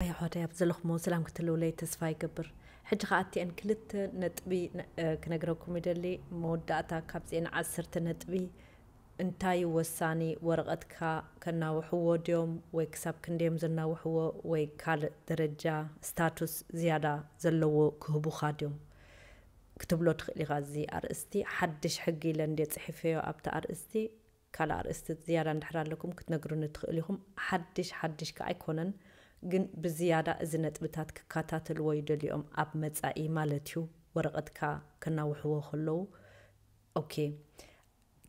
ኣሕዋተይ ኣብ ዘለኹሞ ሰላም ክትህልውለይ ተስፋ ይገብር። ሕጂ ኸኣ እቲአን ክልተ ነጥቢ ክነግረኩም ይደሊ። መወዳእታ ካብዚአን ዓሰርተ ነጥቢ እንታይ እዩ ወሳኒ? ወረቐትካ ከናውሕዎ ድዮም ወይ ክሳብ ክንደዮም ዘናውሕዎ ወይ ካልእ ደረጃ ስታቱስ ዝያዳ ዘለዎ ክህቡኻ ድዮም ክትብሎ ትኽእል ኢኻ። እዚ ኣርእስቲ ሓድሽ ሕጊ ኢለ እንድየ ጽሒፈዮ ኣብቲ ኣርእስቲ። ካልእ ኣርእስቲ ዝያዳ እንድሕር ኣለኩም ክትነግሩኒ ትኽእል ኢኹም። ሓድሽ ሓድሽ ከኣ ኣይኮነን፣ ግን ብዝያዳ እዚ ነጥብታት ክከታተልዎ ይደልዮም ኣብ መጻኢ ማለት እዩ። ወረቐትካ ከናውሕዎ ከለዉ። ኦኬ፣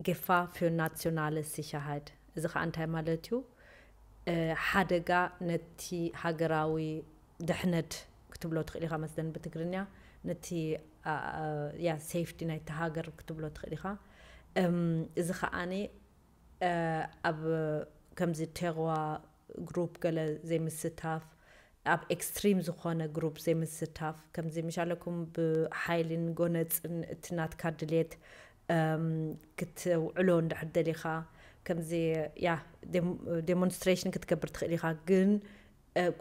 Gefahr für nationale Sicherheit። እዚ ኸዓ እንታይ ማለት እዩ? ሓደጋ ነቲ ሃገራዊ ድሕነት ክትብሎ ትኽእል ኢኻ መስለን ብትግርኛ። ነቲ ያ ሴፍቲ ናይቲ ሃገር ክትብሎ ትኽእል ኢኻ። እዚ ኸዓኒ ኣብ ከምዚ ቴሮዋ ግሩፕ ገለ ዘይምስታፍ፣ ኣብ ኤክስትሪም ዝኾነ ግሩፕ ዘይምስታፍ፣ ከምዚ ምሻለኩም ብሓይልን ጎነፅን እቲ ናትካ ድሌት ክትውዕሎ እንድሕር ደሊኻ፣ ከምዚ ያ ዴሞንስትሬሽን ክትገብር ትኽእል ኢኻ። ግን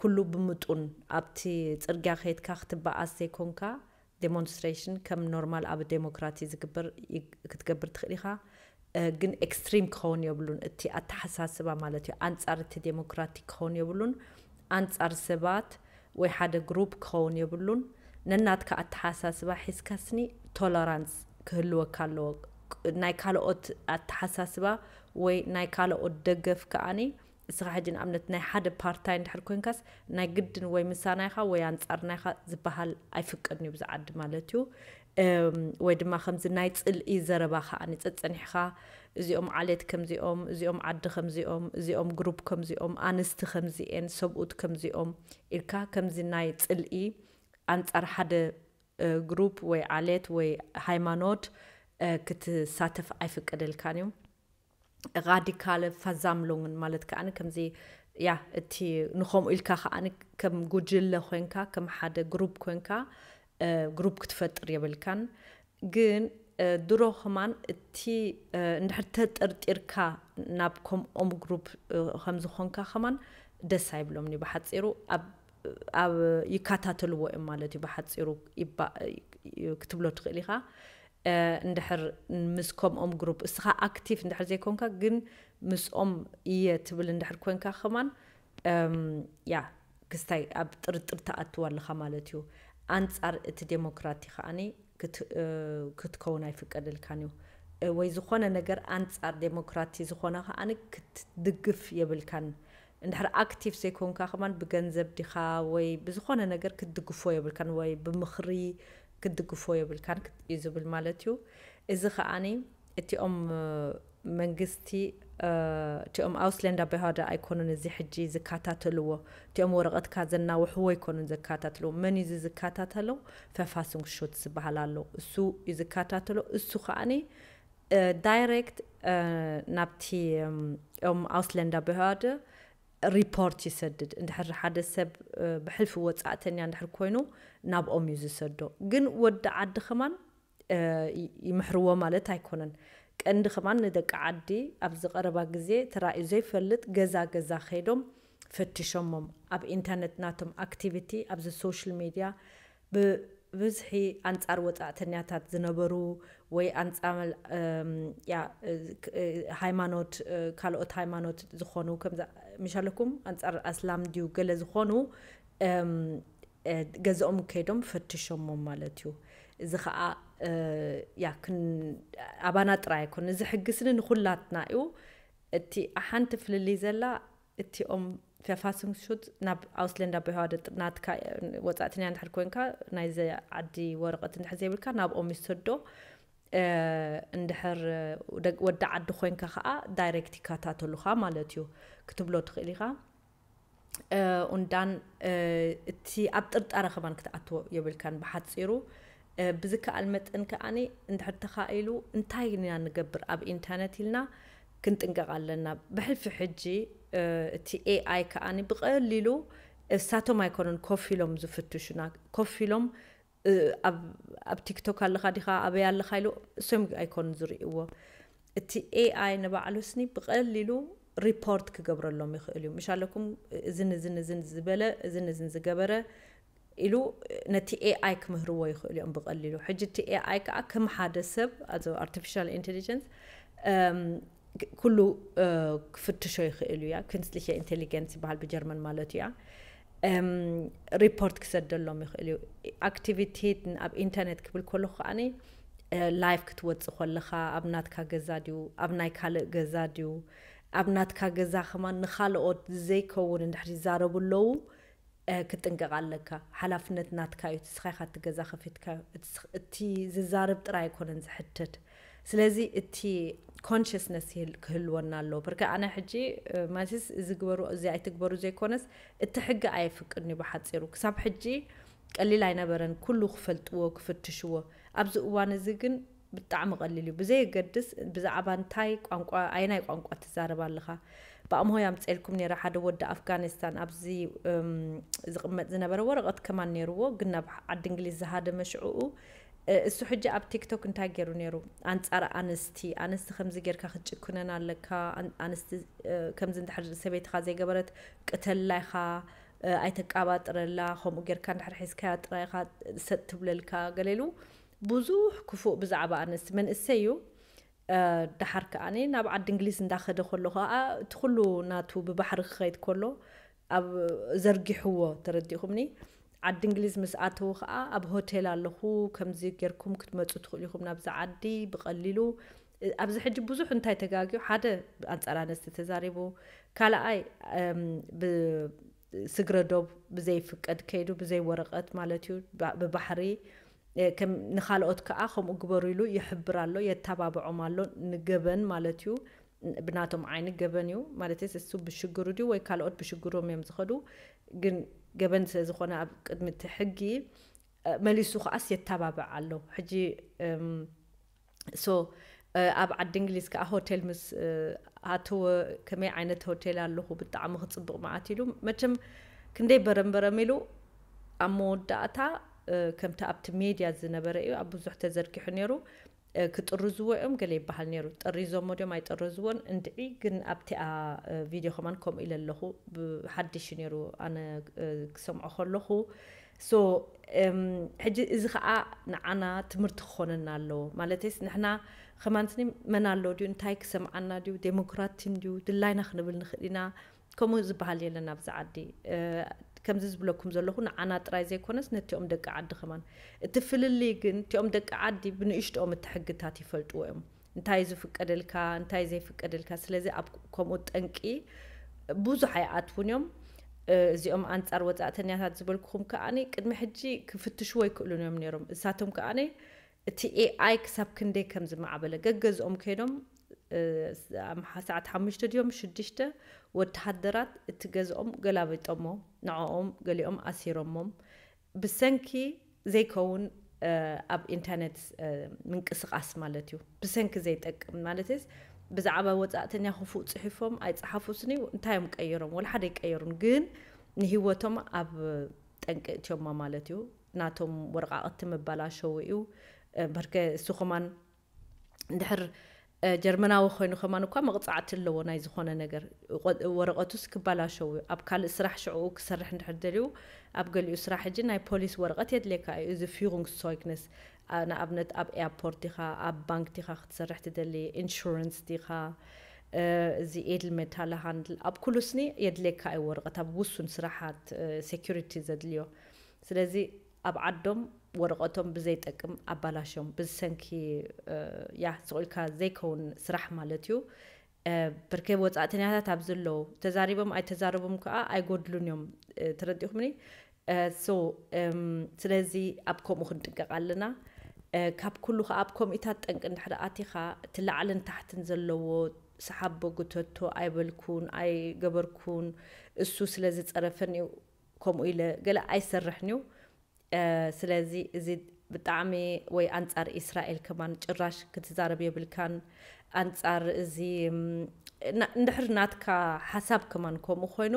ኩሉ ብምጡን ኣብቲ ፅርግያ ከይድካ ክትበኣስ ዘይኮንካ፣ ዴሞንስትሬሽን ከም ኖርማል ኣብ ዴሞክራሲ ዝግበር ክትገብር ትኽእል ኢኻ። ግን ኤክስትሪም ክኸውን የብሉን። እቲ ኣተሓሳስባ ማለት እዩ፣ ኣንጻር እቲ ዴሞክራቲክ ክኸውን የብሉን። ኣንጻር ሰባት ወይ ሓደ ግሩፕ ክኸውን የብሉን። ነናትካ ኣተሓሳስባ ሒዝካስኒ ቶለራንስ ክህልወካ ኣለዎ። ናይ ካልኦት ኣተሓሳስባ ወይ ናይ ካልኦት ደገፍ ከኣኒ፣ እስኻ ሕጂ ንኣብነት ናይ ሓደ ፓርታይ እንድሕር ኮንካስ፣ ናይ ግድን ወይ ምሳና ኢኻ ወይ ኣንጻርና ኢኻ ዝበሃል ኣይፍቀድን እዩ ብዚ ዓዲ ማለት እዩ። ወይ ድማ ከምዚ ናይ ጽልኢ ዘረባ ከኣ ንጸጸኒሕኻ፣ እዚኦም ዓሌት ከምዚኦም፣ እዚኦም ዓዲ ከምዚኦም፣ እዚኦም ግሩፕ ከምዚኦም፣ ኣንስቲ ከምዚኤን፣ ሰብኡት ከምዚኦም ኢልካ ከምዚ ናይ ጽልኢ ኣንጻር ሓደ ግሩፕ ወይ ዓሌት ወይ ሃይማኖት ክትሳተፍ ኣይፍቀደልካን እዩ። ራዲካለ ፋዛምሎንግን ማለት ከኣ ከምዚ ያ እቲ ንኸምኡ ኢልካ ከኣ ከም ጉጅለ ኮይንካ ከም ሓደ ግሩፕ ኮይንካ ግሩፕ ክትፈጥር የብልካን። ግን ድሮ ከማን እቲ እንድሕር ተጠርጢርካ ናብ ከምኦም ግሩፕ ከምዝኾንካ ከማን ደስ ኣይብሎም እዩ። ብሓፂሩ ኣብ ይከታተልዎ እዮም ማለት እዩ። ብሓፂሩ ክትብሎ ትኽእል ኢኻ። እንድሕር ምስ ከምኦም ግሩፕ እስኻ ኣክቲቭ እንድሕር ዘይኮንካ፣ ግን ምስኦም እየ ትብል እንድሕር ኮንካ ከማን ያ ክስታይ ኣብ ጥርጥር ትኣትው ኣለኻ ማለት እዩ። ኣንጻር እቲ ዴሞክራቲ ከኣኒ ክትከውን ኣይፍቀደልካን እዩ። ወይ ዝኾነ ነገር ኣንጻር ዴሞክራቲ ዝኾነ ከኣኒ ክትድግፍ የብልካን። እንድሕር ኣክቲቭ ዘይኮንካ ከማን ብገንዘብ ዲኻ ወይ ብዝኾነ ነገር ክትድግፎ የብልካን፣ ወይ ብምኽሪ ክትድግፎ የብልካን እዩ ዝብል ማለት እዩ። እዚ ከኣኒ እቲኦም መንግስቲ እቲኦም ኣውስለንዳ በሃደ ኣይኮኑን እዚ ሕጂ ዝከታተልዎ። እቲኦም ወረቐትካ ዘናውሕዎ ኣይኮኑን ዝከታተልዎ። መን እዩ እዚ ዝከታተሎ? ፈፋስንግ ሹት ዝበሃል ኣሎ። እሱ እዩ ዝከታተሎ። እሱ ከኣኒ ዳይሬክት ናብቲ ኦም ኣውስለንዳ በሃደ ሪፖርት ይሰድድ። እንድሕር ሓደ ሰብ ብሕልፊ ወፃእተኛ እንድሕር ኮይኑ ናብኦም እዩ ዝሰዶ። ግን ወዲ ዓዲ ከማን ይምሕርዎ ማለት ኣይኮነን። ቀንዲ ከማን ንደቂ ዓዲ ኣብዚ ቀረባ ግዜ ተራእዩ ዘይፈልጥ ገዛ ገዛ ከይዶም ፈትሾሞም። ኣብ ኢንተርነት ናቶም ኣክቲቪቲ ኣብዚ ሶሻል ሚድያ ብብዝሒ ኣንጻር ወጻእተኛታት ዝነበሩ ወይ ኣንጻር ሃይማኖት ካልኦት ሃይማኖት ዝኾኑ ከምዛ ምሻለኩም ኣንጻር ኣስላም ድዩ ገለ ዝኾኑ ገዝኦም ከይዶም ፈትሾሞም ማለት እዩ። እዚ ኸዓ ያ ኣባና ጥራይ ኣይኮን፣ እዚ ሕግስኒ ንኹላትና እዩ። እቲ ሓንቲ ፍልልይ ዘላ እቲኦም ፈፋስንሹት ናብ ኣውስለንዳ ብሃደ ናትካ ወጻእተኛ እንድሕር ኮንካ ናይዚ ዓዲ ወረቐት እንድሕር ዘይብልካ ናብኦም ይሰዶ። እንድሕር ወዲ ዓዲ ኮንካ ከዓ ዳይሬክት ይከታተሉኻ ማለት እዩ ክትብሎ ትኽእል ኢኻ። ኡንዳን እቲ ኣብ ጥርጣረ ከማን ክትኣትዎ የብልካን። ብሓፂሩ ብዝከኣል መጠን ከኣኒ እንድሕር ተኻኢሉ እንታይ ኢና ንገብር ኣብ ኢንተርነት ኢልና ክንጥንቀቕ ኣለና። ብሕልፊ ሕጂ እቲ ኤኣይ ከኣኒ ብቐሊሉ እሳቶም ኣይኮኑን ኮፍ ኢሎም ዝፍትሹና። ኮፍ ኢሎም ኣብ ቲክቶክ ኣለኻ ዲኻ ኣበይ ኣለኻ ኢሉ እሶም ኣይኮኑን ዝርእይዎ። እቲ ኤኣይ ንባዕሉ ስኒ ብቐሊሉ ሪፖርት ክገብረሎም ይኽእል እዩ። ምሽ ኣለኩም እዝን እዝን እዝን ዝበለ እዝን እዝን ዝገበረ ኢሉ ነቲ ኤኣይ ክምህርዎ ይኽእሉ እዮም ብቐሊሉ። ሕጂ እቲ ኤኣይ ከዓ ከም ሓደ ሰብ፣ ኣርቲፊሻል ኢንቴሊጀንስ፣ ኩሉ ክፍትሾ ይኽእል እያ። ክንስሊሸ ኢንቴሊጀንስ ይበሃል ብጀርመን ማለት እያ። ሪፖርት ክሰደሎም ይኽእል እዩ። ኣክቲቪቲ ኣብ ኢንተርኔት ክብል ከለኹ ከዓኒ ላይፍ ክትወፅእ ከለኻ ኣብ ናትካ ገዛ ድዩ፣ ኣብ ናይ ካልእ ገዛ ድዩ፣ ኣብ ናትካ ገዛ ከማን ንኻልኦት ዘይከውን እንድሕር ይዛረቡ ኣለዉ፣ ክጥንቀቕ ኣለካ። ሓላፍነት ናትካ እዩ። ንስኻ ኢኻ እቲ ገዛ ከፊትካ። እቲ ዝዛረብ ጥራይ ኣይኮነን ዝሕተት። ስለዚ እቲ ኮንሽስነስ ክህልወና ኣለዎ። ብርከ ኣነ ሕጂ ማለትስ እዚ ግበሩ እዚ ኣይትግበሩ ዘይኮነስ፣ እቲ ሕጊ ኣየፍቅድን እዩ። ብሓፂሩ ክሳብ ሕጂ ቀሊል ኣይነበረን ኩሉ ክፈልጥዎ ክፍትሽዎ። ኣብዚ እዋን እዚ ግን ብጣዕሚ ቀሊል እዩ። ብዘየገድስ ብዛዕባ እንታይ ቋንቋ፣ ኣየናይ ቋንቋ ትዛረብ ኣለኻ? ብኣምሆ ያምፀልኩም ነይረ ሓደ ወዲ ኣፍጋኒስታን ኣብዚ ዝቕመጥ ዝነበረ ወረቐት ከማን ነይርዎ፣ ግን ናብ ዓዲ እንግሊዝ ዝሃደመ ሽዕኡ እሱ ሕጂ ኣብ ቲክቶክ እንታይ ገይሩ ነይሩ? ኣንፃር ኣንስቲ፣ ኣንስቲ ከምዚ ጌርካ ክትጭክነን ኣለካ፣ ኣንስቲ ከምዚ እንድሕር ሰበይትኻ ዘይገበረት ቅተላ ኢኻ፣ ኣይተቃባጥረላ፣ ከምኡ ጌርካ እንድሕር ሒዝካያ ጥራይ ኢኻ ሰጥ ትብለልካ ገለ ኢሉ ብዙሕ ክፉእ ብዛዕባ ኣንስቲ መንእሰይ እዩ። ደሓር ከኣኒ ናብ ዓዲ እንግሊዝ እንዳኸደ ከሎ ከዓ እቲ ኩሉ ናቱ ብባሕሪ ክኸይድ ከሎ ኣብ ዘርጊሕዎ፣ ተረዲእኩምኒ? ዓዲ እንግሊዝ ምስ ኣተዉ ከዓ ኣብ ሆቴል ኣለኹ፣ ከምዚ ጌርኩም ክትመፁ ትኽእሉ ኢኹም ናብዚ ዓዲ ብቐሊሉ። ኣብዚ ሕጂ ብዙሕ እንታይ ተጋግዩ፣ ሓደ ኣንፃር ኣንስቲ ተዛሪቡ፣ ካልኣይ ብስግረ ዶብ ብዘይፍቀድ ከይዱ፣ ብዘይ ወረቐት ማለት እዩ፣ ብባሕሪ ንኻልኦት ከዓ ከምኡ ግበሩ ኢሉ ይሕብር ኣሎ፣ የተባብዖም ኣሎ። ንገበን ማለት እዩ፣ ብናቶም ዓይኒ ገበን እዩ ማለት እሱ ብሽግሩ ድዩ ወይ ካልኦት ብሽግሮም እዮም ዝኸዱ። ግን ገበን ስለ ዝኾነ ኣብ ቅድሚ እቲ ሕጊ መሊሱ ከዓስ የተባብዕ ኣሎ። ሕጂ ሶ ኣብ ዓዲ እንግሊዝ ከዓ ሆቴል ምስ ኣተወ፣ ከመይ ዓይነት ሆቴል ኣለኹ ብጣዕሚ ክፅብቕ መዓት ኢሉ፣ መቸም ክንደይ በረምበረም ኢሉ፣ ኣብ መወዳእታ ከምቲ ኣብቲ ሜድያ ዝነበረ እዩ ኣብ ብዙሕ ተዘርጊሑ ነይሩ። ክጥርዝዎ እዮም ገለ ይበሃል ነይሩ። ጠሪዞሞ ድዮም ኣይጠረዝዎን እንድዒ፣ ግን ኣብቲኣ ቪድዮ ከማን ከምኡ ኢለ ኣለኹ። ብሓድሽ ነይሩ ኣነ ክሰምዖ ከለኹ። ሶ ሕጂ እዚ ከዓ ንዓና ትምህርቲ ክኾነና ኣለዎ። ማለትስ ንሕና ከማንስኒ መን ኣሎ ድዩ፣ እንታይ ክሰምዓና ድዩ፣ ዴሞክራቲን ድዩ፣ ድላይና ክንብል ንኽእል ኢና። ከምኡ ዝበሃል የለን ኣብዚ ዓዲ። ከምዚ ዝብለኩም ዘለኹ ንዓና ጥራይ ዘይኮነስ ነቲኦም ደቂ ዓዲ ከማን። እቲ ፍልልይ ግን እቲኦም ደቂ ዓዲ ብንእሽትኦም እቲ ሕግታት ይፈልጥዎ እዮም። እንታይ ዝፍቀደልካ፣ እንታይ ዘይፍቀደልካ። ስለዚ ኣብ ከምኡ ጠንቂ ብዙሕ ኣይኣትውን እዮም። እዚኦም ኣንጻር ወጻእተኛታት ዝበልኩኹም ከኣኒ ቅድሚ ሕጂ ክፍትሽዎ ይክእሉን እዮም ነይሮም። እሳቶም ከኣኒ እቲ ኤኣይ ክሳብ ክንደይ ከም ዝማዕበለ ገገዝኦም ከይዶም ሰዓት ሓሙሽተ ድዮም ሽዱሽተ ወተሃደራት እቲ ገዝኦም ገላቢጦሞ፣ ንዕኦም ገሊኦም ኣሲሮሞም። ብሰንኪ ዘይከውን ኣብ ኢንተርኔት ምንቅስቃስ ማለት እዩ። ብሰንኪ ዘይጠቅም ማለትስ ብዛዕባ ወፃእተኛ ክፉእ ፅሒፎም ኣይፀሓፉስኒ እንታይ እዮም ቀይሮም? ወላ ሓደ ይቀየሩን፣ ግን ንህይወቶም ኣብ ጠንቂ እትዮማ ማለት እዩ። ናቶም ወረቃቅቲ ምባላሸው እዩ። በርከ እሱ ከማን እንድሕር ጀርመናዊ ኮይኑ ከማን እኳ መቕፃዕቲ ኣለዎ ናይ ዝኾነ ነገር። ወረቐቱስ ክባላሸው እዩ። ኣብ ካልእ ስራሕ ሽዕኡ ክሰርሕ እንድሕር ደልዩ ኣብ ገሊኡ ስራሕ ሕጂ ናይ ፖሊስ ወረቐት የድልየካ እዩ። እዚ ፊሩንግስሶይግነስ ንኣብነት ኣብ ኤርፖርት ዲኻ፣ ኣብ ባንክ ዲኻ ክትሰርሕ ትደሊ፣ ኢንሹረንስ ዲኻ፣ እዚ ኤድል ሜታለ ሃንድል ኣብ ኩሉ ስኒ የድልየካ እዩ ወረቐት ኣብ ውሱን ስራሓት ሴኩሪቲ ዘድልዮ። ስለዚ ኣብ ዓዶም ወረቐቶም ብዘይጠቅም ኣባላሽዮም ብዝሰንኪ ያ ስቑኢልካ ዘይከውን ስራሕ ማለት እዩ። ብርከይ ወፃእተኛታት ኣብ ዘለዉ ተዛሪቦም ኣይተዛረቦም ከዓ ኣይጎድሉን እዮም። ተረዲኹምኒ? ሶ ስለዚ ኣብ ከምኡ ክንጥንቀቕ ኣለና። ካብ ኩሉ ከዓ ኣብ ከምኢታት ጠንቂ እንድሕር ኣቲኻ እቲ ላዕልን ታሕትን ዘለዎ ሰሓቦ ጉተቶ ኣይበልኩን ኣይገበርኩን፣ እሱ ስለ ዝፀረፈኒ ከምኡ ኢለ ገለ ኣይሰርሕን እዩ። ስለዚ እዚ ብጣዕሚ ወይ ኣንፃር ኢስራኤል ከማን ጭራሽ ክትዛረብ የብልካን። ኣንፃር እዚ እንድሕር ናትካ ሓሳብ ከማን ከምኡ ኮይኑ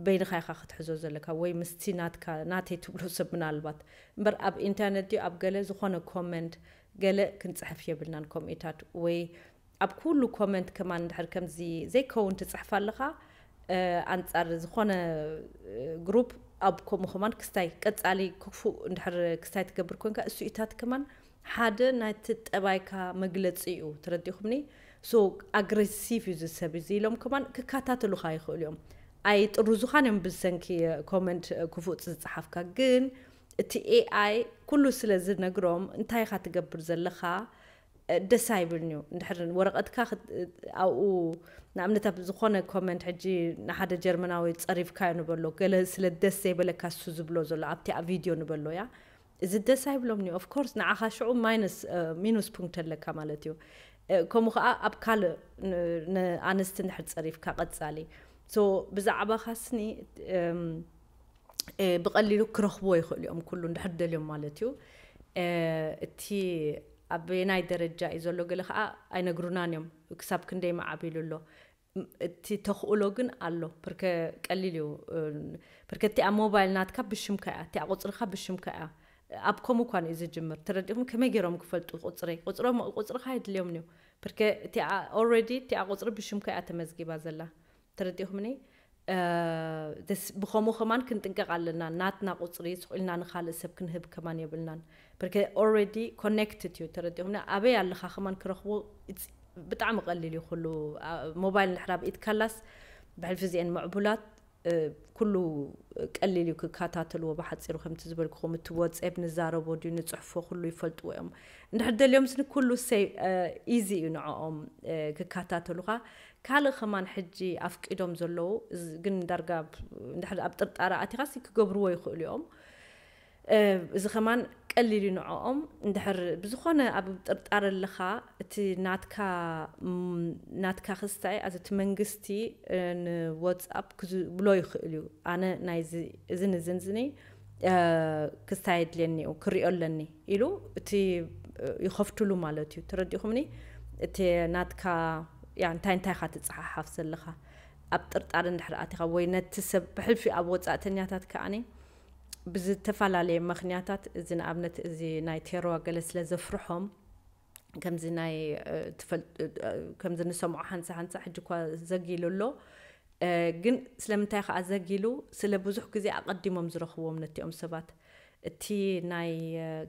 በይንኻ ኢኻ ክትሕዞ ዘለካ ወይ ምስቲ ናትካ ናተይ ትብሎ ሰብ ምናልባት እምበር ኣብ ኢንተርነት ድዩ ኣብ ገለ ዝኾነ ኮመንት ገለ ክንፅሕፍ የብልናን። ከምኡታት ወይ ኣብ ኩሉ ኮመንት ከማን እንድሕር ከምዚ ዘይከውን ትጽሕፍ ኣለኻ፣ ኣንጻር ዝኾነ ግሩፕ ኣብ ከምኡ ከማን ክስታይ ቀጻሊ ክፉእ እንድሕር ክስታይ ትገብር ኮንካ፣ እሱ ኢታት ከማን ሓደ ናይቲ ጠባይካ መግለጺ እዩ። ተረዲኹምኒ? ሶ ኣግሬሲቭ እዩ ዝሰብ እዚ ኢሎም ከማን ክከታተሉኻ ይኽእሉ እዮም። ኣይጥርዙኻን እዮም ብሰንኪ ኮመንት ክፉእ ዝጸሓፍካ። ግን እቲ ኤኣይ ኩሉ ስለ ዝነግሮም እንታይ ኢኻ ትገብር ዘለኻ ደስ ኣይብልን እዩ። እንድሕር ወረቐትካ ኣብኡ ንኣብነት ኣብ ዝኾነ ኮመንት ሕጂ ንሓደ ጀርመናዊ ጸሪፍካዮ ንበሎ፣ ገለ ስለ ደስ ዘይበለካ እሱ ዝብሎ ዘሎ ኣብቲ ኣብ ቪድዮ ንበሎ እያ። እዚ ደስ ኣይብሎም እዩ። ኦፍኮርስ ንዓኻ ሽዑ ማይነስ ሚኑስ ፑንክት ኣለካ ማለት እዩ። ከምኡ ከዓ ኣብ ካልእ ንኣንስቲ እንድሕር ጸሪፍካ ቀጻሊ ሶ ብዛዕባ ካስኒ ብቐሊሉ ክረኽብዎ ይኽእሉ እዮም ኩሉ እንድሕር ደልዮም ማለት እዩ። እቲ ኣበየናይ ደረጃ እዩ ዘሎ ገለ ከዓ ኣይነግሩናን እዮም። ክሳብ ክንደይ መዓቢሉ ኣሎ። እቲ ተኽእሎ ግን ኣሎ። ርከ ቀሊል እዩ። ርከ እቲኣ ሞባይል ናትካ ብሽምካ እያ፣ እቲኣ ቁፅርካ ብሽምካ እያ። ኣብ ከምኡ እኳ እዩ ዝጅምር። ተረዲኹም? ከመይ ገይሮም ክፈልጡ ቁፅረይ? ቁፅሮም ቁፅርካ የድልዮም እዩ። ርከ እቲኣ ኦልሬዲ እቲኣ ቁፅሪ ብሽምካ እያ ተመዝጊባ ዘላ። ተረዲኹምኒ? ብኸምኡ ከማን ክንጥንቀቕ ኣለና። ናትና ቁፅሪ ስቕ ኢልና ንኻልእ ሰብ ክንህብ ከማን የብልናን። ርከ ኦልሬዲ ኮኔክትድ እዩ። ተረዲኹምኒ? ኣበይ ኣለኻ ከማን ክረኽቦ ብጣዕሚ ቀሊል እዩ። ኩሉ ሞባይል ንድሕር ኣብ ኢድካላስ ብሕልፊ እዚአን ምዕቡላት ኩሉ ቀሊል እዩ ክከታተልዎ። ብሓፂሩ ከምቲ ዝበልኩኹም እቲ ወፅኤፕ ንዛረቦ ድዩ ንፅሕፎ ኩሉ ይፈልጥዎ እዮም። እንድሕር ደልዮም ስኒ ኩሉ ሰይ ኢዚ እዩ ንዕኦም ክከታተሉኻ። ካልእ ከማን ሕጂ ኣፍቂዶም ዘለዉ ግን ዳርጋ እንድሕር ኣብ ጥርጣረ ኣቲኻሲ ክገብርዎ ይኽእሉ እዮም። እዚ ከማን ቀሊል እዩ ንዕኦም። እንድሕር ብዝኾነ ኣብ ጥርጣረ ኣለኻ፣ እቲ ናትካ ናትካ ክስታይ ኣዚ እቲ መንግስቲ ንዋትስኣፕ ክብሎ ይኽእል እዩ። ኣነ ናይዚ እዝን እዝን ዝኒ ክስታይ የድልየኒ እዩ ክሪኦ ኣለኒ ኢሉ እቲ ይኸፍትሉ ማለት እዩ። ተረዲኹምኒ? እቲ ናትካ ያ እንታይ እንታይ ኢኻ ትፀሓሓፍ ዘለኻ ኣብ ጥርጣረ እንድሕር ኣቲኻ ወይ ነቲ ሰብ ብሕልፊ ኣብ ወፃእተኛታት ከዓኒ ብዝተፈላለየ ምኽንያታት እዚ ንኣብነት እዚ ናይ ቴሮዋ ገለ ስለ ዘፍርሖም ከምዚ ናይ ከምዚ ንሰምዖ ሓንሳ ሓንሳ ሕጂ እኳ ዘጊሉ ኣሎ። ግን ስለምንታይ ከዓ ዘጊሉ ስለ ብዙሕ ግዜ ኣቐዲሞም ዝረኽብዎም ነቲኦም ሰባት እቲ ናይ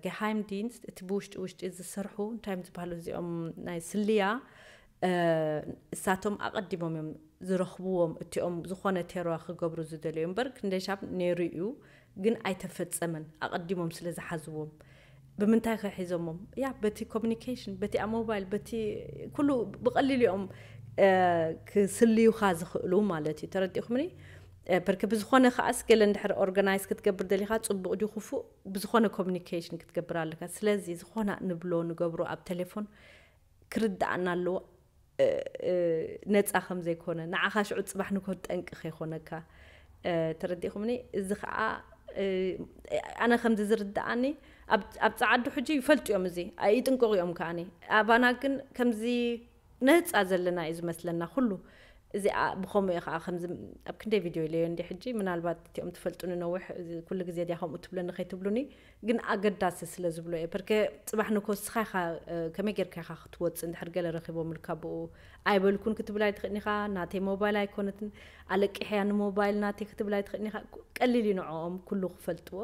ገሃይም ዲንስት እቲ ብውሽጢ ውሽጢ ዝሰርሑ እንታይ እዮም ዝበሃሉ እዚኦም ናይ ስልያ እሳቶም ኣቐዲሞም እዮም ዝረኽብዎም እቲኦም ዝኾነ ቴሮዋ ክገብሩ ዝደለዩ እምበር ክንደይ ሻብ ነይሩ እዩ ግን ኣይተፈጸመን ኣቐዲሞም ስለ ዝሓዝዎም ብምንታይ ከሒዞሞም ያ በቲ ኮሚኒኬሽን በቲ ሞባይል በቲ ኩሉ ብቐሊሉ እዮም ክስልዩኻ ዝኽእሉ ማለት እዩ ተረዲኹምኒ ብርክ ብዝኾነ ከዓስ ገለ እንድሕር ኦርጋናይዝ ክትገብር ደሊኻ ፅቡቕ ድዩ ክፉእ ብዝኾነ ኮሚኒኬሽን ክትገብር ኣለካ ስለዚ ዝኾነ ንብሎ ንገብሮ ኣብ ቴሌፎን ክርዳኣና ኣለዎ ነፃ ከም ዘይኮነ ንዓኻ ሽዑ ፅባሕ ንኮ ጠንቂ ከይኮነካ ተረዲኹምኒ እዚ ከዓ ኣነ ከምዚ ዝርዳኣኒ ኣብ ፀዓዱ ሕጂ ይፈልጡ እዮም እዚ ይጥንቀቑ እዮም ከዓኒ ኣባና ግን ከምዚ ነፃ ዘለና እዩ ዝመስለና ኩሉ እዚኣ ብኸምኡ እየ ከዓ ከምዚ ኣብ ክንደይ ቪድዮ ኢለዮ እንዲ ሕጂ ምናልባት እቲኦም ትፈልጡኒ ነዊሕ ኩሉ ግዜ ድያ ከምኡ ትብለኒ ከይትብሉኒ ግን ኣገዳሲ ስለ ዝብሎ እየ ፐርከ ፅባሕ ንኮ ስኻ ኢኻ ከመይ ጌርካ ኢኻ ክትወፅእ እንድሕር ገለ ረኺቦምልካ ብኡ ኣይበልኩን ክትብል ኣይትኽእልኒ ኢኻ ናተይ ሞባይል ኣይኮነትን ኣለቂሕያ ንሞባይል ናተይ ክትብል ኣይትኽእልኒ ኢኻ ቀሊል እዩ ንዕኦም ኩሉ ክፈልጥዎ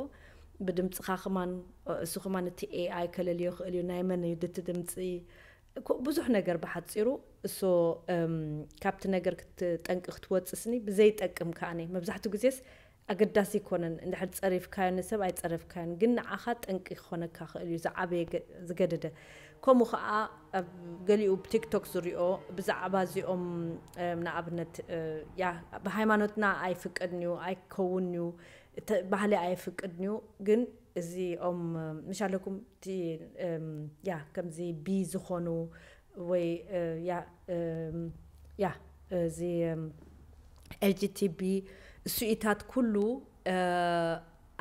ብድምፅኻ ከማን እሱ ከማን እቲ ኤኣይ ከለልዮ ክእል እዩ ናይ መን እዩ ድቲ ድምፂ ብዙሕ ነገር ብሓፂሩ እሶ ካብቲ ነገር ክትጠንቂ ክትወፅስኒ ብዘይጠቅም ከኣነ መብዛሕትኡ ግዜስ ኣገዳሲ ይኮነን እንድሕር ፀሪፍካዮ ንሰብ ኣይፀረፍካዮን ግን ንዓኻ ጠንቂ ክኾነካ ክእል እዩ ዝዓበየ ዝገደደ ከምኡ ከዓ ኣብ ገሊኡ ቲክቶክ ዝሪኦ ብዛዕባ እዚኦም ንኣብነት ያ ብሃይማኖትና ኣይፍቀድን እዩ ኣይከውን እዩ ባህሊ ኣይፍቅድን እዩ ግን እዚኦም ምሻለኩም እቲ ያ ከምዚ ቢ ዝኾኑ ወይ ያ ያ እዚ ኤልጂቲቢ እሱኢታት ኩሉ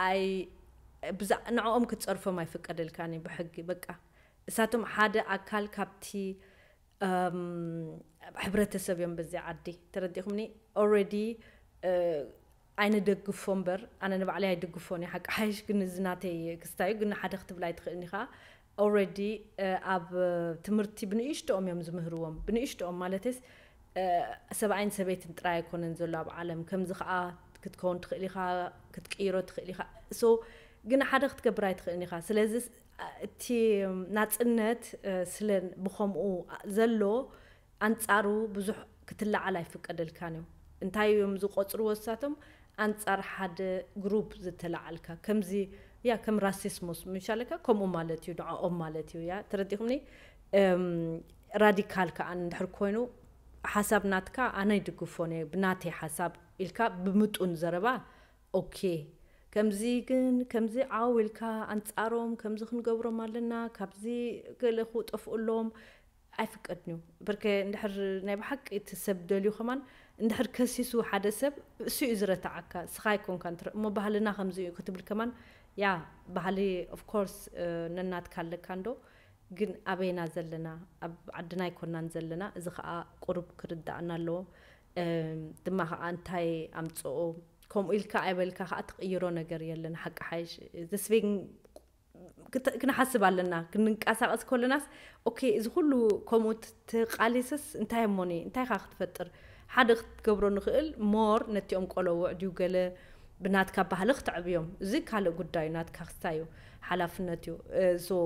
ኣይ ንዕኦም ክትፀርፎም ኣይፍቀደልካን ብሕጊ በቃ እሳቶም ሓደ ኣካል ካብቲ ሕብረተሰብ እዮም በዚ ዓዲ ተረዲኹምኒ ኦረዲ ኣይንደግፎ እምበር ኣነ ንባዕለይ ኣይድግፎን እዩ ሓቂ ሓይሽ ግን እዚ ናተይ ክስታዩ ግን ሓደ ክትብል ኣይትኽእልን ኢኻ already ኣብ ትምህርቲ ብንእሽትኦም እዮም ዝምህርዎም። ብንእሽትኦም ማለትስ ሰብኣይን ሰበይትን ጥራይ ኣይኮነን ዘሎ ኣብ ዓለም። ከምዚ ከዓ ክትከውን ትኽእል ኢኻ፣ ክትቅይሮ ትኽእል ኢኻ። So ግን ሓደ ክትገብር ኣይትኽእልን ኢኻ። ስለዚ እቲ ናፅነት ስለ ብኸምኡ ዘሎ ኣንፃሩ ብዙሕ ክትለዓል ኣይፍቀደልካን እዩ። እንታይ እዮም ዝቆፅርዎ እሳቶም? ኣንፃር ሓደ ግሩፕ ዝተለዓልካ። ከምዚ ያ ከም ራሲስሙስ ምሻለካ ከምኡ ማለት እዩ፣ ንዕኦም ማለት እዩ። ያ ተረዲኹምኒ? ራዲካል ከዓ እንድሕር ኮይኑ ሓሳብ ናትካ ኣነ ይድግፎን እየ ብናተይ ሓሳብ ኢልካ ብምጡን ዘረባ ኦኬ፣ ከምዚ ግን ከምዚ ዓው ኢልካ ኣንፃሮም ከምዚ ክንገብሮም ኣለና፣ ካብዚ ገለ ክውጠፍኡሎም ኣይፍቀድን እዩ። ብርከ እንድሕር ናይ ብሓቂ እቲ ሰብ ደልዩ ከማን እንድሕር ከሲሱ ሓደ ሰብ እሱ እዩ ዝረታዓካ፣ ስኻ ኣይኮንካ እሞ ባህልና ከምዚ እዩ ክትብል ከማን ያ ባህሊ ኦፍኮርስ ነናትካ ኣለካ እንዶ ግን ኣበይና ዘለና ኣብ ዓድና ኣይኮናን ዘለና። እዚ ከዓ ቁሩብ ክርዳእና ኣለዎ። ድማ ከዓ እንታይ ኣምፅኦ ከምኡ ኢልካ ኣይበልካ ከዓ ትቕይሮ ነገር የለን። ሓቂ ሓይሽ ተስፌን ክንሓስብ ኣለና። ክንንቀሳቐስ ከለናስ ኦኬ፣ እዚ ኩሉ ከምኡ ትቃሊስስ እንታይ እሞኒ እንታይ ካ ክትፈጥር? ሓደ ክትገብሮ ንኽእል ሞር ነቲኦም ቆለውዕ ድዩ ገለ ብናትካ ባህሊ ክትዕብዮም፣ እዚ ካልእ ጉዳይ እዩ፣ ናትካ ክስታይ እዩ፣ ሓላፍነት እዩ። ሶ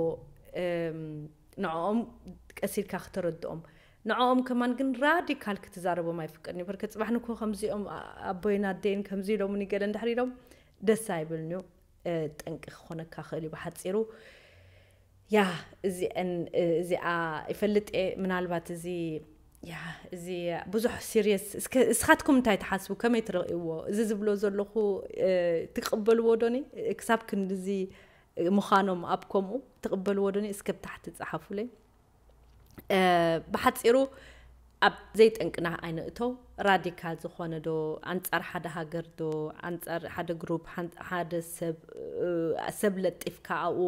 ንዕኦም ቀሲልካ ክተረድኦም። ንዕኦም ከማን ግን ራዲካል ክትዛረቦም ኣይፍቀድን እዩ። በርከ ፅባሕ ንኮ ከምዚኦም ኣቦይን ኣደይን ከምዚ ኢሎምኒ ገለ እንድሕር ኢሎም ደስ ኣይብልን እዩ። ጠንቂ ክኾነካ ክእል እዩ ብሓፂሩ። ያ እዚአን እዚኣ ይፈልጥ እየ። ምናልባት እዚ ያ እዚ ብዙሕ ሲሪየስ እስከ እስኻትኩም እንታይ ትሓስቡ? ከመይ ትርእይዎ? እዚ ዝብሎ ዘለኹ ትቅበልዎ ዶኒ? ክሳብ ክንድዚ ምዃኖም ኣብ ከምኡ ትቅበልዎ ዶኒ? እስከ ብታሕቲ ጸሓፉለይ። ብሓፂሩ ኣብ ዘይጠንቅና ኣይንእቶ። ራዲካል ዝኾነ ዶ ኣንፃር ሓደ ሃገር ዶ ኣንፃር ሓደ ግሩፕ ሓደ ሰብ ሰብ ለጢፍካ ኣብኡ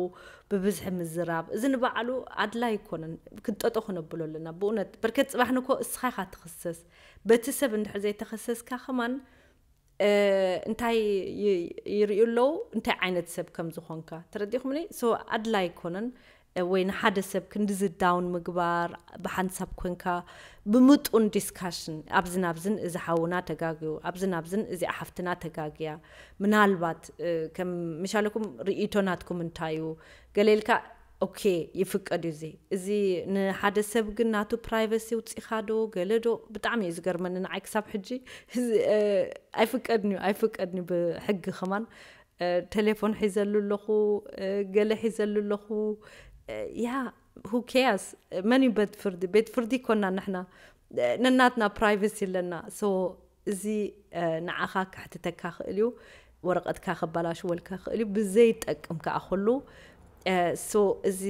ብብዝሒ ምዝራብ እዚ ንባዕሉ ኣድላይ ኣይኮነን። ክንጠጦ ክነብሎ ኣለና ብእውነት። በርከት ፅባሕ ንኮ እስኻ ኢኻ ትኽሰስ። በቲ ሰብ እንድሕር ዘይተኸሰስካ ከማን እንታይ ይርእዩ ኣለዉ? እንታይ ዓይነት ሰብ ከም ዝኾንካ ተረዲኹምኒ? ሶ ኣድላይ ኣይኮነን ወይ ንሓደ ሰብ ክንድዚ ዳውን ምግባር ብሓንሳብ ኮንካ ብምጡን ዲስካሽን ኣብዝን ኣብዝን እዚ ሓውና ተጋግዩ ኣብዝን ኣብዝን እዚኣ ሓፍትና ተጋግያ ምናልባት ከም ምሻለኩም ርእይቶ ናትኩም እንታይ እዩ ገለ ኢልካ ኦኬ ይፍቀድ እዩ እዚ እዚ ንሓደ ሰብ ግን ናቱ ፕራይቨሲ ውፂኻ ዶ ገለ ዶ ብጣዕሚ እዩ ዝገርመኒ ንዓይ ክሳብ ሕጂ ኣይፍቀድን እዩ ኣይፍቀድን እዩ ብሕጊ ከማን ቴሌፎን ሒዘሉ ኣለኹ ገለ ሒዘሉ ኣለኹ ያ who cares መን እዩ ቤት ፍርዲ ቤት ፍርዲ ይኮና ንሕና ነናትና ፕራይቨሲ ኣለና so እዚ ንዓኻ ከሕትተካ ክእል እዩ ወረቀትካ ከበላሽወልካ ክእል እዩ ብዘይጠቅም ከዓ ከሉ so እዚ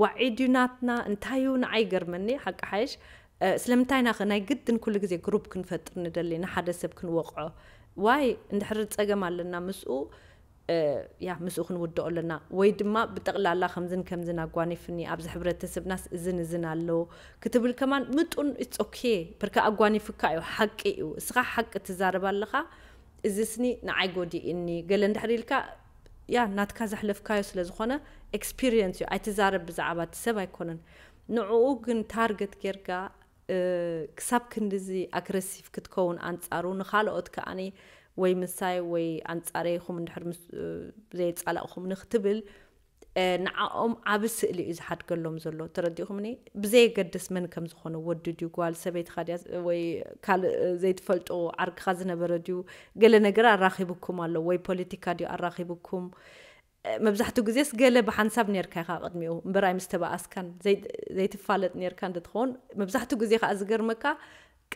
ዋዒድ እዩ ናትና እንታይ እዩ ንዓይ ይገርመኒ ሓቂ ሓይሽ ስለምንታይ ናኸ ናይ ግድን ኩሉ ግዜ ግሩፕ ክንፈጥር ንደሊ ንሓደ ሰብ ክንወቅዖ ዋይ እንድሕር ፀገም ኣለና ምስኡ ያ ምስኡ ክንውድኦ ኣለና ወይ ድማ ብጠቕላላ ከምዝን ከምዝን ኣጓኒፍኒ ኣብዚ ሕብረተሰብናስ እዝን እዝን ኣሎ ክትብል ከማን ምጡን it's okay በርከ ኣጓኒፍካ እዩ ሓቂ እዩ እስኻ ሓቂ ትዛረብ ኣለኻ እዚስኒ ንዓይ ጎዲእኒ ገለ እንድሕር ኢልካ ያ ናትካ ዘሕለፍካዮ ስለ ዝኾነ ኤክስፒሪየንስ እዩ ኣይትዛረብ ብዛዕባ እቲ ሰብ ኣይኮነን ንዕኡ ግን ታርገት ጌርካ ክሳብ ክንድዚ ኣግረሲቭ ክትከውን ኣንጻሩ ንኻልኦት ከኣኒ ወይ ምሳይ ወይ ኣንጻረይ ኢኹም እንድሕር ምስ ዘየጻላእኹምኒ ክትብል ንዓኦም ዓቢ ስእሊ እዩ ዝሓድገሎም ዘሎ ተረዲኹምኒ ብዘየገድስ መን ከም ዝኾነ ወዲ ድዩ ጓል ሰበይትኻ ድያ ወይ ካልእ ዘይትፈልጦ ዓርክኻ ዝነበረ ድዩ ገለ ነገር ኣራኺብኩም ኣሎ ወይ ፖለቲካ ድዩ ኣራኺብኩም መብዛሕትኡ ግዜስ ገለ ብሓንሳብ ኔርካ ኢኻ ቅድሚኡ እምበር ኣይምስተባኣስካን ዘይትፋለጥ ኔርካ እንተትኸውን መብዛሕትኡ ግዜ ከዓ ዝገርመካ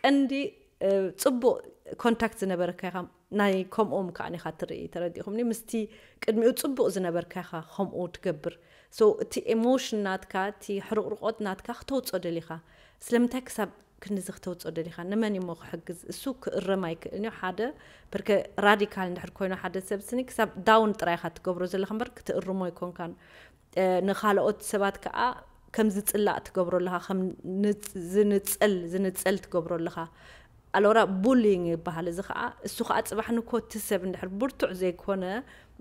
ቀንዲ ፅቡቅ ኮንታክት ዝነበረካ ኢኻ ናይ ከምኦም ከዓ ኢኻ ትርኢ ተረዲኹምኒ ምስቲ ቅድሚኡ ፅቡቅ ዝነበርካ ኢኻ ከምኡ ትገብር so እቲ ኤሞሽን ናትካ እቲ ሕርቅርቆት ናትካ ክተውፅኦ ደሊኻ ስለምንታይ ክሳብ ክንዚ ክተውፅኦ ደሊኻ ንመን እሞ ክሕግዝ እሱ ክእረም ኣይክእልን እዩ ሓደ በርከ ራዲካል እንድሕር ኮይኑ ሓደ ሰብ ስኒ ክሳብ ዳውን ጥራይ ኢኻ ትገብሮ ዘለኻ እምበር ክትእርሞ ኣይኮንካን ንኻልኦት ሰባት ከዓ ከም ዝፅላእ ትገብሮ ኣለኻ ከም ዝንፀል ዝንፀል ትገብሮ ኣለኻ ኣሎራ ቡሊንግ ይበሃል እዚ ከዓ እሱ ከዓ ፅባሕ ንኮ እቲ ሰብ እንድሕር ብርቱዕ ዘይኮነ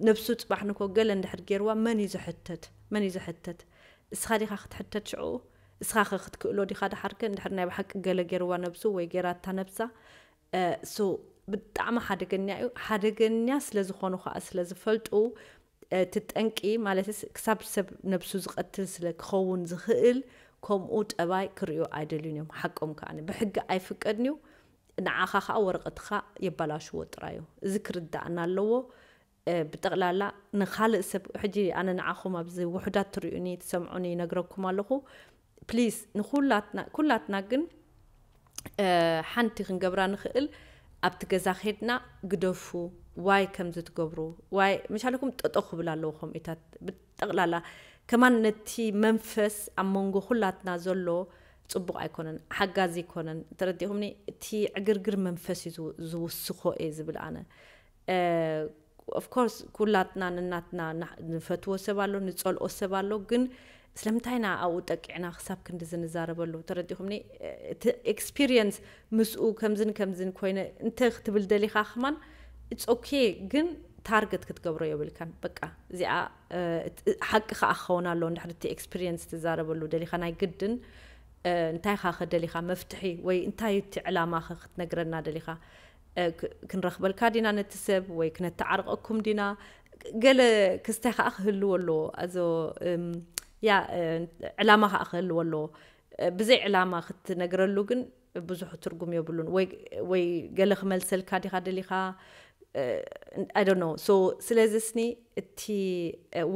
ነብሱ ፅባሕ ንኮ ገለ እንድሕር ገይርዋ መን እዩ ዝሕተት መን እዩ ዝሕተት እስኻ ዲኻ ክትሕተት ሽዑ? እስኻ ኸ ክትክእሎ ዲኻ? ድሓርከ እንድሕር ናይ ብሓቂ ገለ ገይርዋ ነብሱ ወይ ገይራታ ነብሳ፣ ሶ ብጣዕሚ ሓደገኛ እዩ። ሓደገኛ ስለ ዝኾኑ ከዓ ስለ ዝፈልጡ፣ እቲ ጠንቂ ማለትስ ክሳብ ሰብ ነብሱ ዝቐትል ስለ ክኸውን ዝኽእል፣ ከምኡ ጠባይ ክርእዩ ኣይደልዩን እዮም። ሓቆም ከዓ ብሕጊ ኣይፍቀድን እዩ። ንዓኻ ከዓ ወረቐትኻ የባላሽዎ ጥራይ እዩ። እዚ ክርዳእና ኣለዎ። ብጠቕላላ ንኻልእ ሰብ፣ ሕጂ ኣነ ንዓኹም ኣብዚ ውሑዳት ትርእዩኒ ትሰምዑኒ ይነግረኩም ኣለኹ። ፕሊስ ንኩላትና ኩላትና ግን ሓንቲ ክንገብራ ንኽእል፣ ኣብቲ ገዛ ኸድና ግደፉ፣ ዋይ ከምዚ ትገብሩ፣ ዋይ ምሻለኩም ጠጠው ክብል ኣለዎ። ከምኡታት ብጠቕላላ ከማን ነቲ መንፈስ ኣብ መንጎ ኩላትና ዘሎ ጽቡቕ ኣይኮነን፣ ሓጋዚ ኣይኮነን። ተረዲኹምኒ? እቲ ዕግርግር መንፈስ እዩ ዝው- ዝውስኾ እየ ዝብል ኣነ። ኦፍኮርስ ኩላትና ንናትና ንፈትዎ ሰብ ኣሎ፣ ንፀልኦ ሰብ ኣሎ። ግን ስለምንታይ ኢና ኣብኡ ጠቂዕና ክሳብ ክንዲ ዝንዛረበሉ? ተረዲኹምኒ? እቲ ኤክስፒሪየንስ ምስኡ ከምዝን ከምዝን ኮይነ እንተ ክትብል ደሊኻ ክማን ኢትስ ኦኬ። ግን ታርገት ክትገብሮ የብልካን። በቃ እዚኣ ሓቂ ከዓ ክኸውን ኣለዎ። እንድሕር እቲ ኤክስፒሪየንስ ትዛረበሉ ደሊኻ ናይ ግድን እንታይ ኻ ከደሊኻ መፍትሒ ወይ እንታይ እቲ ዕላማ ኸ ክትነግረና ደሊኻ? ክንረኽበልካ ዲና ነቲ ሰብ ወይ ክነተዓርቀኩም ዲና? ገለ ክስታይ ከዓ ክህልዎ ኣለዎ። ኣዞ ያ ዕላማ ከዓ ክህልዎ ኣለዎ። ብዘይ ዕላማ ክትነግረሉ ግን ብዙሕ ትርጉም የብሉን። ወይ ገለ ክመልሰልካ ዲኻ ደሊኻ? I don't know። So ስለዚ ስኒ እቲ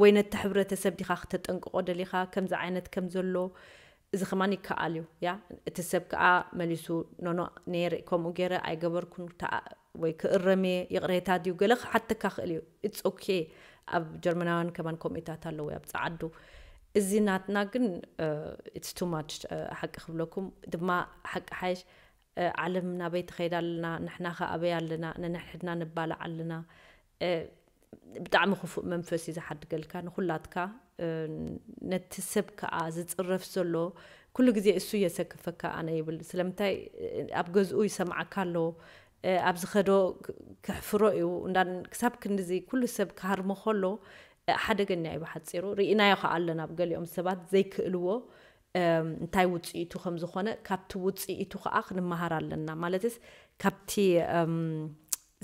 ወይ ነቲ ሕብረተሰብ ዲኻ ክተጠንቅቆ ደሊኻ ከምዚ ዓይነት ከም ዘሎ? እዚ ከማን ይከኣል እዩ። ያ እቲ ሰብ ከዓ መሊሱ ኖኖ ነይረ፣ ከምኡ ገይረ ኣይገበርኩን፣ ወይ ክእረም እየ፣ ይቕሬታ ድዩ ገለ ክሓተካ ክእል እዩ። ኢትስ ኦኬ። ኣብ ጀርመናውያን ከማን ከምኡታት ኣለዉ ኣብ ጸዓዱ። እዚ ናትና ግን ኢትስ ቱ ማች። ሓቂ ክብለኩም ድማ ሓቂ ሓይሽ። ዓለም ናበይ ትኸይድ ኣለና? ንሕና ከ ኣበይ ኣለና? ነንሕድና ንባላዕ ኣለና። ብጣዕሚ ክፉእ መንፈስ እዩ ዝሓድገልካ ንኩላትካ። ነቲ ሰብ ከዓ ዝፅረፍ ዘሎ ኩሉ ግዜ እሱ የሰክፈካ ኣነ ይብል። ስለምንታይ ኣብ ገዝኡ ይሰምዓካ ኣሎ፣ ኣብ ዝኸዶ ክሕፍሮ እዩ እንዳ ክሳብ ክንድዚ ኩሉ ሰብ ክሃርሞ ከሎ ሓደገኛ እዩ ብሓፂሩ። ርኢናዮ ከዓ ኣለና ኣብ ገሊኦም ሰባት ዘይክእልዎ እንታይ ውፅኢቱ ከም ዝኾነ። ካብቲ ውፅኢቱ ከዓ ክንመሃር ኣለና። ማለትስ ካብቲ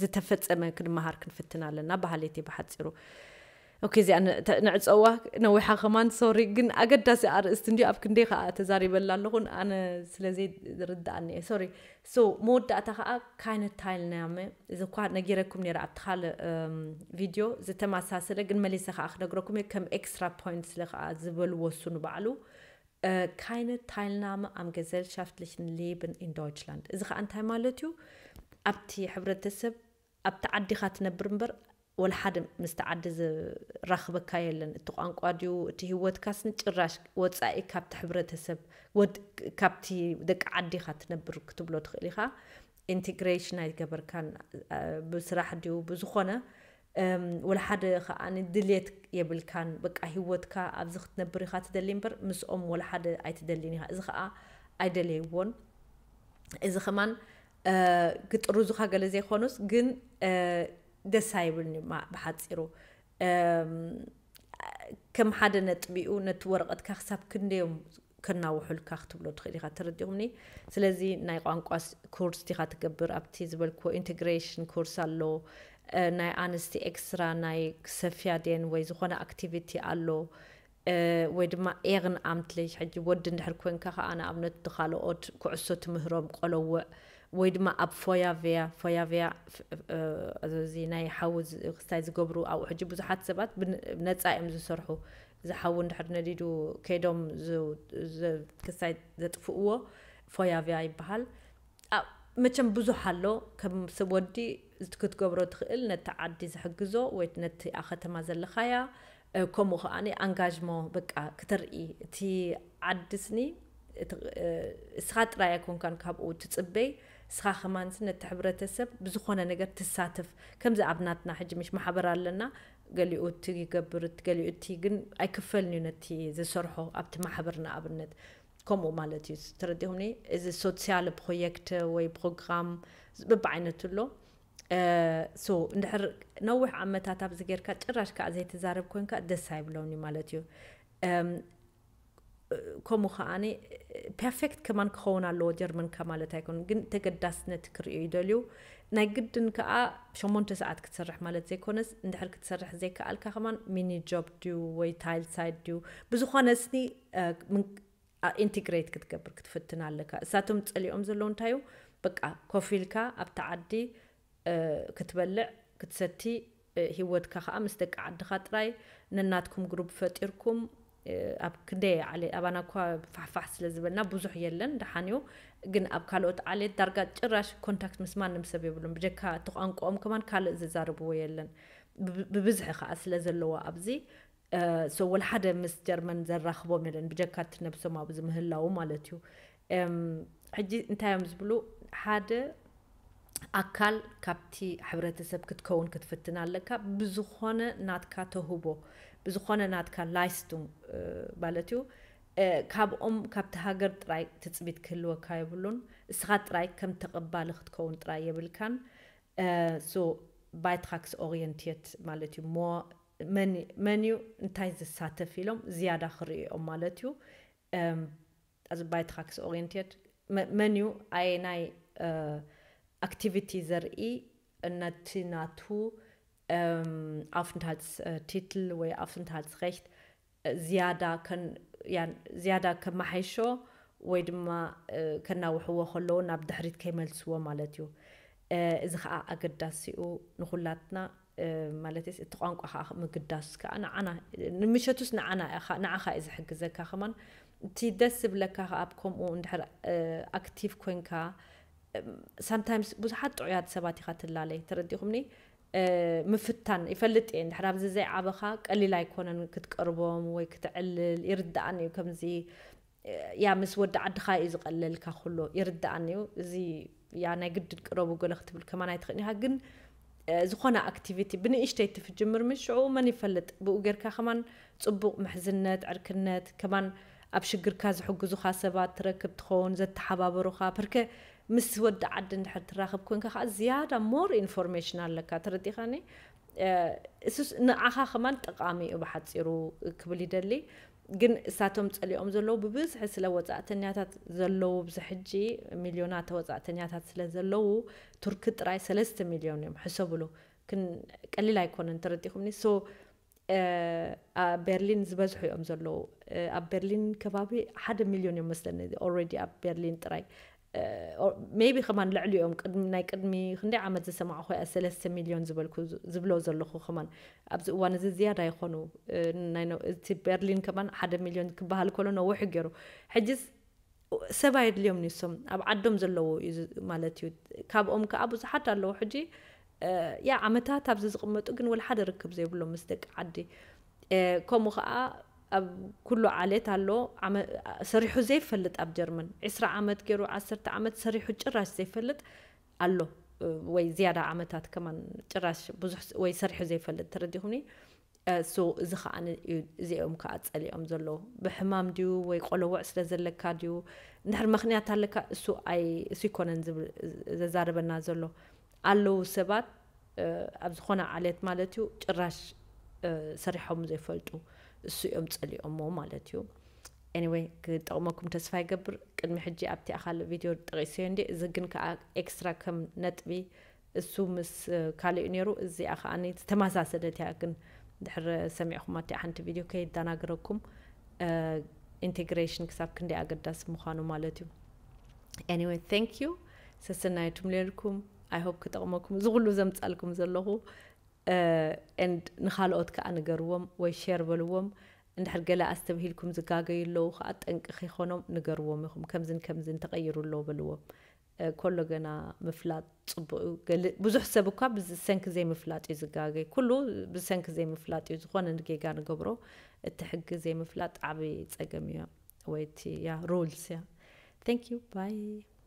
ዝተፈፀመ ክንመሃር ክንፍትን ኣለና በሃሊት እየ ብሓፂሩ። ኦኬ፣ እዚኣ ንዕፀዋ። ነዊሓ ከማን ሶሪ፣ ግን ኣገዳሲ ኣርእስቲ እንዲዩ። ኣብ ክንደይ ከዓ ተዛሪበላ ኣለኹን ኣነ ስለ ዘይርዳኣኒ እየ ሶሪ። So መወዳእታ ከዓ ካይነ ታይልናመ፣ እዚ እኳ ነጊረኩም ነይረ ኣብቲ ካልእ ቪድዮ ዝተመሳሰለ፣ ግን መሊሰ ከዓ ክነግረኩም እየ። ከም ኤክስትራ ፖይንት ስለ ከዓ ዝበልዎ እሱ ንባዕሉ፣ keine Teilnahme am gesellschaftlichen Leben in Deutschland። እዚ ከዓ እንታይ ማለት እዩ? ኣብቲ ሕብረተሰብ ኣብቲ ዓዲኻ ትነብር እምበር ወላ ሓደ ምስቲ ዓዲ ዝራኽበካ የለን። እቲ ቋንቋ ድዩ እቲ ህይወትካስ ንጭራሽ ወፃኢ ካብቲ ሕብረተሰብ ወድ ካብቲ ደቂ ዓዲኻ ትነብር ክትብሎ ትኽእል ኢኻ። ኢንቴግሬሽን ኣይገበርካን ብስራሕ ድዩ ብዝኾነ ወላ ሓደ ከዓ ድልየት የብልካን። በቃ ህይወትካ ኣብዚ ክትነብር ኢኻ ትደሊ እምበር ምስኦም ወላ ሓደ ኣይትደልን ኢኻ። እዚ ከዓ ኣይደለይዎን። እዚ ከማን ክጥርዙኻ ገለ ዘይኮኑስ ግን ደስ ኣይብልን እዩ ብሓፂሩ። ከም ሓደ ነጥቢኡ ነቲ ወረቐትካ ክሳብ ክንደዮም ከናውሑልካ ክትብሎ ትኽእል ኢኻ። ተረዲኹምኒ? ስለዚ ናይ ቋንቋ ኮርስ ዲኻ ትገብር? ኣብቲ ዝበልክዎ ኢንቴግሬሽን ኮርስ ኣሎ፣ ናይ ኣንስቲ ኤክስትራ ናይ ክሰፍያ ድየን ወይ ዝኾነ ኣክቲቪቲ ኣሎ፣ ወይ ድማ ኤርን ኣምትለሽ ሕጂ ወዲ እንድሕር ኮንካ ከዓ ንኣብነት ካልኦት ኩዕሶ ትምህሮም ቆለውዕ ወይ ድማ ኣብ ፎያቬያ ፎያቬያ እዚ ናይ ሓዊ ክስታይ ዝገብሩ ኣብኡ ሕጂ ብዙሓት ሰባት ነፃ እዮም ዝሰርሑ። እዚ ሓዊ እንድሕር ነዲዱ ከይዶም ክስታይ ዘጥፍእዎ ፎያቬያ ይበሃል። መቸም ብዙሕ ኣሎ። ከም ሰብ ወዲ ክትገብሮ ትኽእል ነቲ ዓዲ ዝሕግዞ ወይ ነቲ ኣብ ከተማ ዘለኻያ ከምኡ ከዓ ኣንጋጅሞ በቃ ክተርኢ እቲ ዓዲ ስኒ እስኻ ጥራይ ኣይኮንካን ካብኡ ትፅበይ። እስኻ ከማንስ ነቲ ሕብረተሰብ ብዝኾነ ነገር ትሳተፍ። ከምዚ ኣብ ናትና ሕጂ ምሽ ማሕበር ኣለና። ገሊኡ እቲ ይገብር ገሊኡ እቲ ግን ኣይክፈልን እዩ ነቲ ዝሰርሖ ኣብቲ ማሕበር ንኣብነት ከምኡ ማለት እዩ። ተረዲኹምኒ? እዚ ሶሲያል ፕሮጀክት ወይ ፕሮግራም በብዓይነቱ ኣሎ። ሶ እንድሕር ነዊሕ ዓመታት ኣብዚ ጌርካ ጭራሽ ከዓ ዘይትዛረብ ኮንካ ደስ ኣይብለውኒ ማለት እዩ። ከምኡ ከዓኒ ፐርፌክት ከማን ክኸውን ኣለዎ ጀርመንካ ማለት ኣይኮኑን፣ ግን ተገዳስነት ክርእዩ ይደልዩ። ናይ ግድን ከዓ ሸሞንተ ሰዓት ክትሰርሕ ማለት ዘይኮነስ፣ እንድሕር ክትሰርሕ ዘይከኣልካ ከማን ሚኒ ጆብ ድዩ ወይ ታይል ሳይድ ድዩ፣ ብዝኾነ ስኒ ኢንቲግሬት ክትገብር ክትፍትን ኣለካ። እሳቶም ጸሊኦም ዘለዉ እንታይ እዩ? በቃ ኮፍ ኢልካ ኣብቲ ዓዲ ክትበልዕ ክትሰቲ፣ ህይወትካ ከዓ ምስ ደቂ ዓድኻ ጥራይ፣ ነናትኩም ግሩፕ ፈጢርኩም፣ ኣብ ክንደይ ዓሌት፣ ኣባና እኳ ፋሕፋሕ ስለ ዝበልና ብዙሕ የለን፣ ደሓን እዩ። ግን ኣብ ካልኦት ዓሌት ዳርጋ ጭራሽ ኮንታክት ምስ ማንም ሰብ የብሉን። ብጀካ እቲ ቋንቋኦም ከማን ካልእ ዝዛረብዎ የለን። ብብዝሒ ከዓ ስለ ዘለዎ ኣብዚ፣ ሶ ወላ ሓደ ምስ ጀርመን ዘራኽቦም የለን፣ ብጀካ እቲ ነብሶም ኣብዚ ምህላዉ ማለት እዩ። ሕጂ እንታይ እዮም ዝብሉ? ሓደ ኣካል ካብቲ ሕብረተሰብ ክትከውን ክትፍትን ኣለካ። ብዝኾነ ናትካ ተህቦ፣ ብዝኾነ ናትካ ላይስቱም ማለት እዩ። ካብኦም፣ ካብቲ ሃገር ጥራይ ትጽቢት ክህልወካ የብሉን። እስኻ ጥራይ ከም ተቐባሊ ክትከውን ጥራይ የብልካን። ሶ ባይትራክስ ኦሪየንቲየት ማለት እዩ። መን እዩ እንታይ ዝሳተፍ ኢሎም ዝያዳ ክርእዮም ማለት እዩ። እዚ ባይትራክስ ኦሪየንቲየት መን እዩ ኣየናይ ኣክቲቪቲ ዘርኢ ነቲ ናቱ ኣፍንታልስ ቲትል ወይ ኣፍንታልስ ሬክት ዝያዳ ዝያዳ ከመሓይሾ ወይ ድማ ከናውሕዎ ከለዉ ናብ ድሕሪት ከይመልስዎ ማለት እዩ። እዚ ከዓ ኣገዳሲኡ ንኩላትና ማለት እቲ ቋንቋ ከዓ ምግዳስ ከዓ ንዓና ንምሸቱስ ንዓና ንዓኻ እዩ ዝሕግዘካ። ከማን እቲ ደስ ዝብለካ ከዓ ኣብ ከምኡ እንድሕር ኣክቲቭ ኮንካ ሳምታይምስ ብዙሓት ጥዑያት ሰባት ኢኻ ትላለይ፣ ተረዲኹምኒ? ምፍታን ይፈልጥ እየ። እንድሕር ኣብዚ ዘይዓበኻ ቀሊል ኣይኮነን ክትቀርቦም ወይ ክትዕልል፣ ይርድኣኒ እዩ። ከምዚ ያ ምስ ወዲ ዓድኻ እዩ ዝቐለልካ ኩሎ ይርድኣኒ እዩ። እዚ ያ ናይ ግድድ ቅረቡ ገለ ክትብል ከማን ኣይትኽእልን ኢኻ። ግን ዝኾነ ኣክቲቪቲ ብንእሽተይ ትፍጅምር፣ ምስ ሽዑ መን ይፈልጥ፣ ብኡ ጌርካ ከማን ጽቡቕ ምሕዝነት፣ ዕርክነት፣ ከማን ኣብ ሽግርካ ዝሕግዙኻ ሰባት ትረክብ ትኸውን፣ ዘተሓባበሩኻ። ፐርከ ምስ ወዲ ዓዲ እንድሕር ትራኸብ ኮንካ ከዓ ዝያዳ ሞር ኢንፎርሜሽን ኣለካ። ተረዲኻኒ? እሱስ ንዓኻ ከማን ጠቓሚ እዩ ብሓጺሩ ክብል ይደሊ። ግን እሳቶም ጸሊኦም ዘለዉ ብብዝሒ ስለ ወጻእተኛታት ዘለዉ፣ ብዚ ሕጂ ሚልዮናት ወጻእተኛታት ስለ ዘለዉ፣ ቱርኪ ጥራይ ሰለስተ ሚልዮን እዮም፣ ሕሰብሉ። ክን ቀሊል ኣይኮነን፣ ተረዲኹምኒ? ሶ ኣብ ቤርሊን ዝበዝሑ እዮም ዘለዉ። ኣብ ቤርሊን ከባቢ ሓደ ሚልዮን እዮም መስለኒ ኦልሬዲ ኣብ ቤርሊን ጥራይ። ሜቢ ከማን ልዕሊ እዮም። ቅድሚ ናይ ቅድሚ ክንደይ ዓመት ዝሰማዕኹ እያ ሰለስተ ሚልዮን ዝበልኩ፣ ዝብሎ ዘለኹ ከማን ኣብዚ እዋን እዚ ዝያዳ ይኾኑ። እቲ ቤርሊን ከማን ሓደ ሚልዮን ክበሃል ከሎ ነዊሑ ገይሩ። ሕጅስ ሰብ ኣየድልዮም ንሶም ኣብ ዓዶም ዘለዉ እዩ ማለት እዩ። ካብኦም ከዓ ብዙሓት ኣለዉ ሕጂ ያ ዓመታት ኣብዚ ዝቕመጡ ግን ወላ ሓደ ርክብ ዘይብሎም ምስ ደቂ ዓዲ። ከምኡ ከዓ ኣብ ኩሉ ዓሌት ኣሎ። ሰሪሑ ዘይፈልጥ ኣብ ጀርመን ዕስራ ዓመት ገይሩ፣ ዓሰርተ ዓመት ሰሪሑ ጭራሽ ዘይፈልጥ ኣሎ። ወይ ዝያዳ ዓመታት ከማን ጭራሽ ብዙሕ ወይ ሰሪሑ ዘይፈልጥ፣ ተረዲኹኒ? ሶ እዚ ከዓ እዚኦም ከዓ ጸሊኦም ዘለዉ ብሕማም ድዩ ወይ ቆለውዕ ስለ ዘለካ ድዩ? እንድሕር ምኽንያት ኣለካ፣ እሱ ኣይ እሱ ይኮነን ዝብል ዘዛርበና ዘሎ። ኣለዉ ሰባት ኣብ ዝኾነ ዓሌት ማለት እዩ ጭራሽ ሰሪሖም ዘይፈልጡ፣ እሱ እዮም ጸሊኦሞ ማለት እዩ። ኤኒወይ ክጠቕመኩም ተስፋ ይገብር። ቅድሚ ሕጂ ኣብቲ ኣኻል ቪድዮ ጠቒሰዮ እንዴ፣ እዚ ግን ከዓ ኤክስትራ ከም ነጥቢ እሱ ምስ ካልእ ነይሩ። እዚኣ ከዓ ዝተመሳሰለት እያ፣ ግን ድሕር ሰሚዕኹም ኣቲ ሓንቲ ቪድዮ ከይዳናግረኩም ኢንቴግሬሽን ክሳብ ክንደይ ኣገዳሲ ምዃኑ ማለት እዩ። Anyway, thank you። ሰሰናይቱም ሌልኩም። I hope ክጠቕመኩም እዚ ኩሉ ዘምጻልኩም ዘለኹ። And ንኻልኦት ከዓ ንገርዎም ወይ ሼር በልዎም። እንድሕር ገለ ኣስተብሂልኩም ዝጋገዩ ኣለዉ ከዓ ጠንቂ ከይኾኖም ንገርዎም ኢኹም። ከምዝን ከምዝን ተቐይሩ ኣለዎ በልዎም። ኮሎ ገና ምፍላጥ ጽቡቕ እዩ። ብዙሕ ሰብ እኳ ብሰንኪ ዘይምፍላጥ እዩ ዝጋገይ። ኩሉ ብሰንኪ ዘይምፍላጥ እዩ ዝኾነ ጌጋ ንገብሮ። እቲ ሕጊ ዘይምፍላጥ ዓቢ ጸገም እዩ። ወይ እቲ ያ ሩልስ እያ። Thank you. Bye.